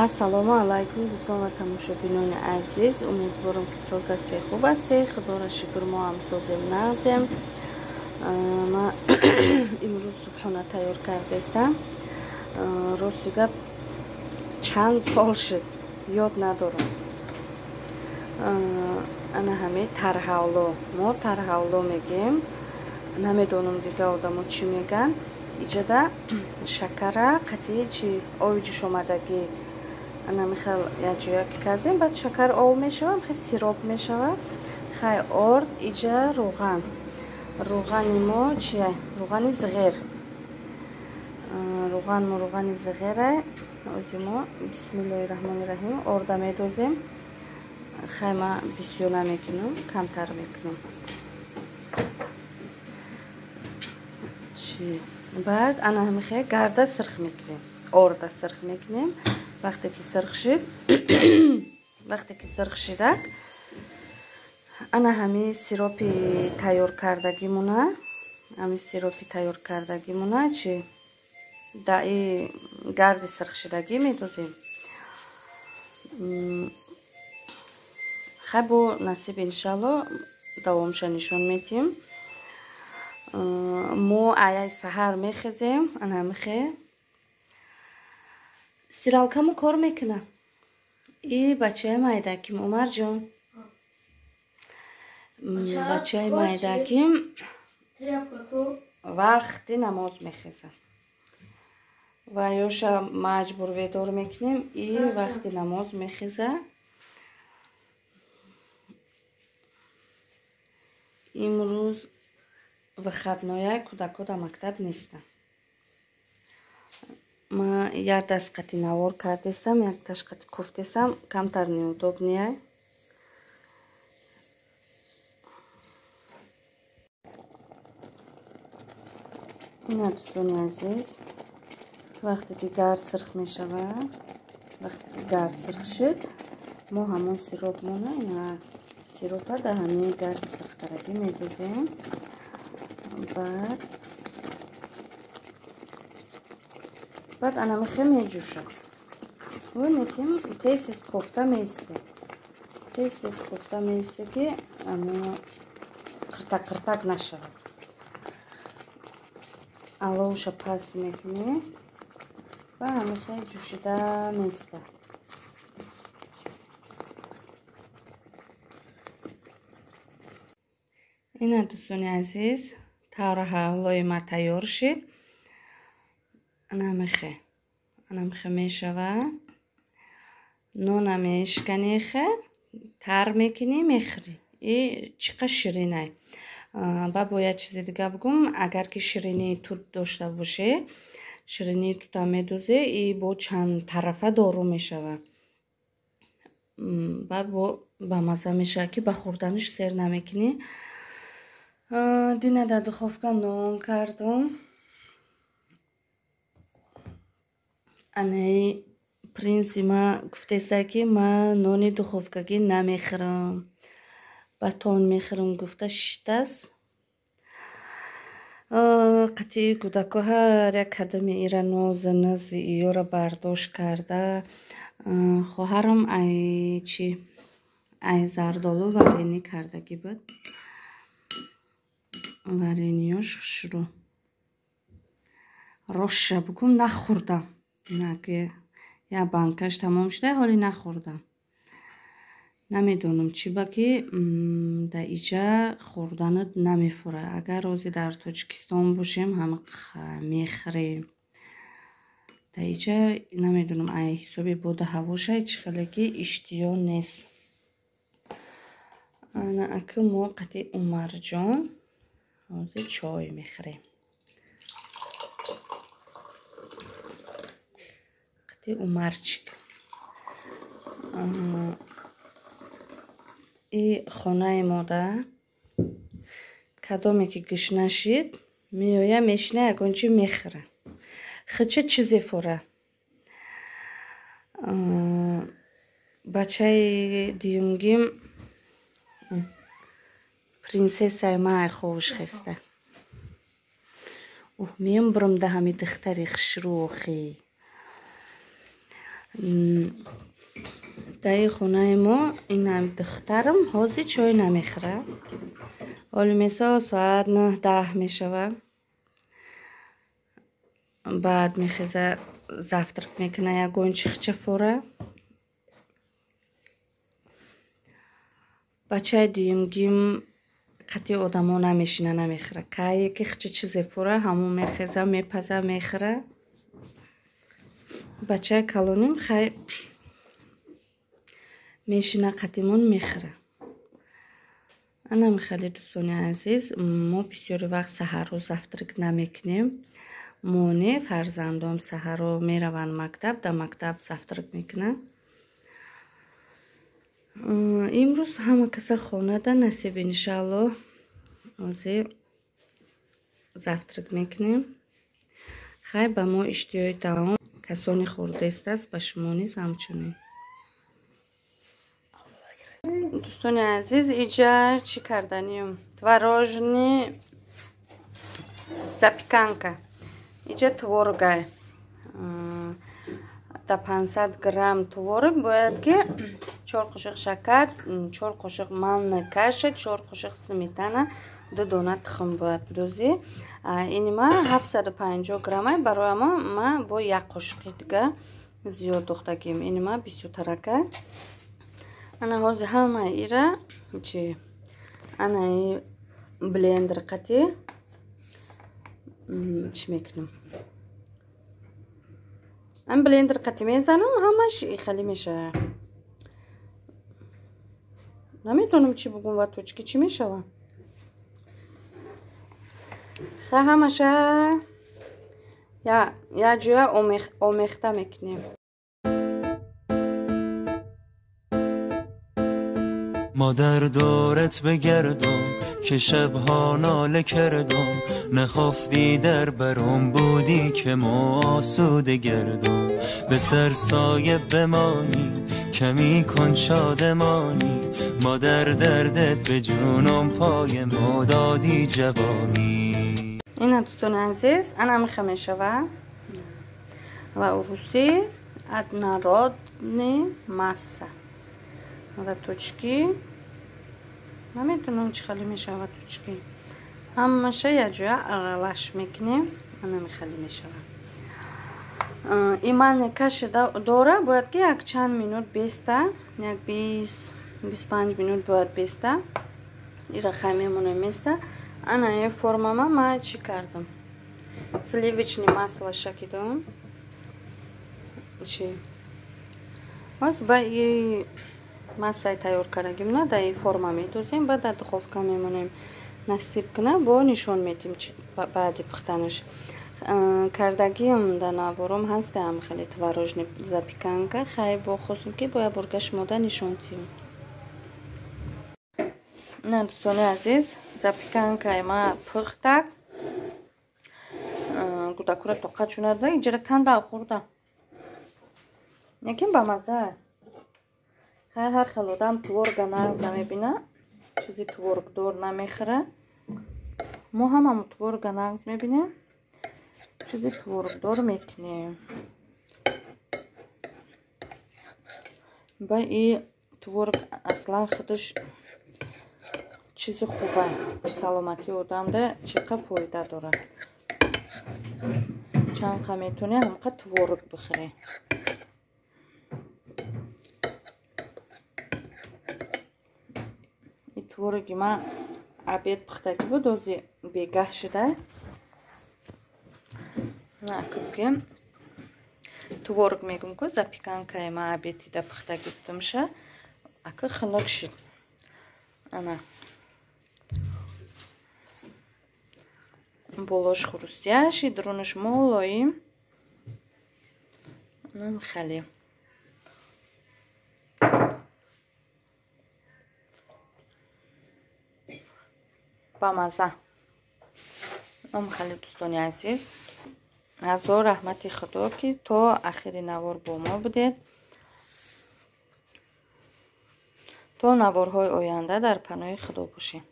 Ассалому алайкум дӯстон ва тамошобинони азиз. Умедворам, ки соз ҳастед, хуб ҳастед. Худоро шукр, мо ҳам созем, нағзем. Ман имрӯз субҳона тайёр кардаистам. Рости гап, чанд сол шуд, ёд надорам. Ана ҳамин тарҳавло, мо тарҳавло мегӯем, намедонам дигар одамо чӣ мегӯянд. Иҷода шакара қатъи чи оби ҷӯшомадагӣ ана михел якҷоя ки кардем, баъд шакар об мешавад, хел сироп мешавад. Хай орд, иҷа рӯған. Рӯғани мо чия? Рӯғани зиғер. Рӯған мо рӯғани зиғера. Ози мо бисмиллоҳи раҳмони раҳим орда медозем. Хай ма бисёр намекунам, камтар мекунам. Чи баъд ана ҳамихе гарда сирх мекунем, орда сирх мекунем. Вақте ки сирх шид, вақте ки сирх шидак, ана ҳами сиропи тайёр кардагимона, ҳами сиропи тайёр кардагимона чи даи гарди сирхшидагӣ медозем. Хай бо насиб, иншалло, давомша нишон медиҳем. Мо аяй саҳар мехезем, ана мехе стиралкамо кор мекуна. И бачаи майдаким Умарҷон, бачаи майдаким вақти намоз мехеза ва ёша маҷбур ведор мекунем, и вақти намоз мехеза. Имрӯз выходной, кӯдако дар мактаб нестанд. Ма як даст қати навор кардесам, як даст қати куфтесам, камтар неудобный. Ина, дӯстони азиз, вақте ки гард сирх мешавад, вақте ки гард сирх шуд, мо ҳамон сироп мона, ина сиропа дар ҳамин гарди сирхкардагӣ медозем. Баъд анамихе меҷӯшад. Бубинед, ки тез тез кофта меистем, тез тез кофта меисте, ки қиртак қиртак нашавад. Аловша паст мекунем ва ҳамихе ҷӯшида меистад. Ина, дӯстони азиз, тавраҳавлои ма тайёр шид. Анамихе, анамихе мешавад. Нона мешканихе, тар мекунӣ, мехӯрӣ. И чӣ қадр ширинай. Ба бояд чизи дига бигӯм, агар ки ширинии тут дошта боше, ширинии тута медозе, и бо чанд тарафа дору мешавад. Баъд бо бамазза мешавад, ки ба хӯрданаш сер намекунӣ. Дина дар духовка нон кардум. Анаи принси ма гуфтеста, ки ман нони духовкагӣ намехӯрам, батон мехӯрам гуфта шиштааст. Қатъии кӯдако ҳар як кадами ира нозу нази иёра бардошт карда. Хоҳарам ай чи ай зардолу варенӣ кардагӣ буд. Варениёш хушрӯ. Ростша бигӯм, нахӯрдам. Ки як банкаш тамом шуда, ҳоле нахӯрдам. Намедонам чӣ ба, ки дар иҷа хӯрданат намефурад. Агар рӯзе дар Тоҷикистон бошем, ҳама мехӯрем. Дар иҷа намедонам, ай ҳисоби боду ҳавошай, чӣ хеле ки иштиҳо нест. Ана аки мо қатъи Умарҷон ҳозир чой мехӯрем. Қатъи Умарчик. И хонаи мода кадоме ки гушна шид, меоя, мешина, ягон чи мехӯра. Хича чизе фура. Бачаи дуюмгим, принсессаи ма, ай ховуш хеста. Уҳ, меём бурам да ҳами духтари хушрӯ охи. Даи хонаи мо инам духтарам ҳозир чой намехӯра. Оли месо соат 9-10 мешава. Баъд мехеза завтрак мекуна ягон чихча фора. Бачаи дуюмгим қати одамо намешина, намехӯра. Кае ки хча чизе фора, ҳамон мехеза, мепаза, мехӯра. Бачаи калоним хай мешина қатимон мехӯра. Ана михали дӯстони азиз, мо бисёри вақт саҳарро завтрак намекунем. Мо не, фарзандом саҳарро мераванд мактаб, дар мактаб завтрак мекунанд. Имрӯз ҳама каса хонада насиб иншааллоҳ. Ҳозир завтрак мекунем. Хай ба мо иштиҳои таом, касони хӯрдаистааст, ба шумо низ ҳамчунин. Дӯстони азиз, иҷа чӣ карданием? Творожный запеканка. Иҷа творогай. Та 500 грамм творог бояд ки 4 қошиқ шакар, 4 қошиқ манна каша, 4 қошиқ сметана, 2 дона тухм бояд бидозӣ. Ини ма 750 граммай, барои ма бо 1 қошиқи дига зиёд духтагим. Ини ма бисёртарака. Ана ҳозир ҳамаи ира чи ана и блендер қати чӣ мекунам? Ан блендер қати мезанам, ҳамаш хали мешава. Намедонам чӣ бугум ва точки чӣ мешава. Ха ҳамаша я ҷоя омехта мекунем. مادر دورت بگردم که شبها ناله کردم، نخفتی در برم بودی که ما آسوده گردم، به سر سایه بمانی کمی کن شادمانی، مادر دردت به جونم پای ما دادی جوانی. اینا دوستان عزیز انا میخوام شوه و روسی однородный масса ва точки намедонам чӣ хали мешава точки. Ҳамаша якҷоя аралаш мекунем, ана мехали мешава. Имане каши дора бояд ки як чанд минут беста, як 20-25 минут бояд беста. Ира хай мемонем места. Ана е формама ма чӣ кардам? Сливочный масло шакидам. Чи? Боз ба и массаи тайёр кардагимна дар ин форма медозем, баъд дар духовка мемонем. Насиб куна бо нишон медим баъди пухтанаш. Кардагиам дар навором ҳастам хеле творожный запеканка. Хай бо хостем ки бо як бурга шумода нишон диҳем. На дӯстони азиз, запеканкаи ма пухта. Гудакура тоқат шунада, иҷара канда хӯрда. Лекин бамаза. Хай ҳар хел одам творога нағза мебина, чизи творогдор намехӯра. Мо ҳамамо творога нағз мебинем, чизи творогдор мекунем. Ба и творог аслан худаш чизи хуба, саломатии одамда чӣ қа фоида дорад. Чанд қа метавонӣ ҳамқа творог бихӯрӣ. Твороги ма обед пухтагӣ буд, ози бегаҳ шуда. Накубгем. Творог мегум ку запеканкаи ма обедида пухтагӣ будумша. Ака хунук шуд. Ана. Болош хрустящий, дурунаш мулоим. Хеле. Бамаза. Хеле дӯстони азиз, ҳазор раҳмати худо ки то ахири навор бо мо будед. То наворҳои оянда дар паноҳи худо бошед.